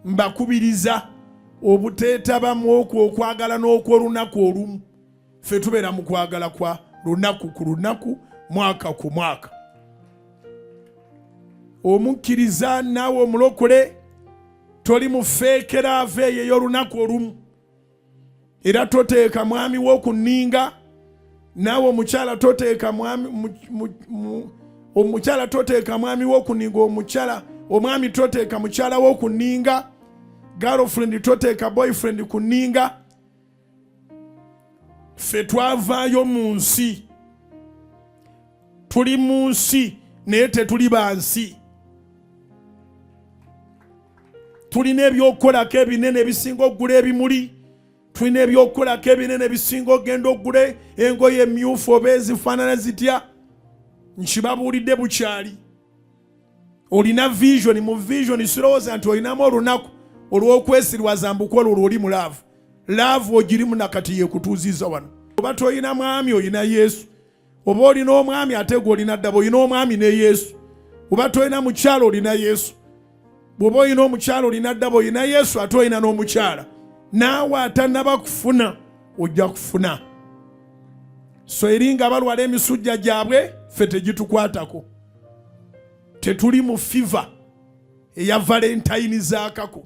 Mbakubiriza obuteetabamu okwo okwagala n'okw'olunaku olumu. Ffe tubeera mu kwagala kwa lunaku ku lunaku, mwaka ku mwaka. Omukkiriza naawe omulokole toli mu feekeraava eyo ey'olunaku olumu. Era toteeka mwami wo ku nninga, naawe omukyala toteeka mwami omukyala toteeka mwami wo ku nninga, omukyala omwami toteeka mukyala wo ku nninga, girlfriend toteeka boyfriend ku nninga. Ffe twavaayo mu nsi, tuli mu nsi naye tetuli ba nsi. Tulina ebyokukolako ebinene ebisinga okugula ebimuli, tulina ebyokukolako ebinene ebisinga okugenda okugula engoye emyufu oba ezifaanana zitya. Nkibabuulidde bukyali. Olina vision, mu vision sirowooza nti olinamu olunaku olw'okwesirwaza mbu kwolwo lwoli mu laavu. Laavu ogirimu nakati yekutuuziza wano. Oba tolina mwami olina Yesu, oba olina omwami ate gwe olina ddaba, olina omwami ne Yesu. Oba tolina mukyala olina Yesu, bw'oba olina omukyala olina ddaba, olina Yesu ate olina n'omukyala. Naawe atannaba kufuna ojja kufuna. So eri nga balwala emisujja gyabwe, ffe tegitukwatako. Tetuli mu fiva eya valentine zaakako.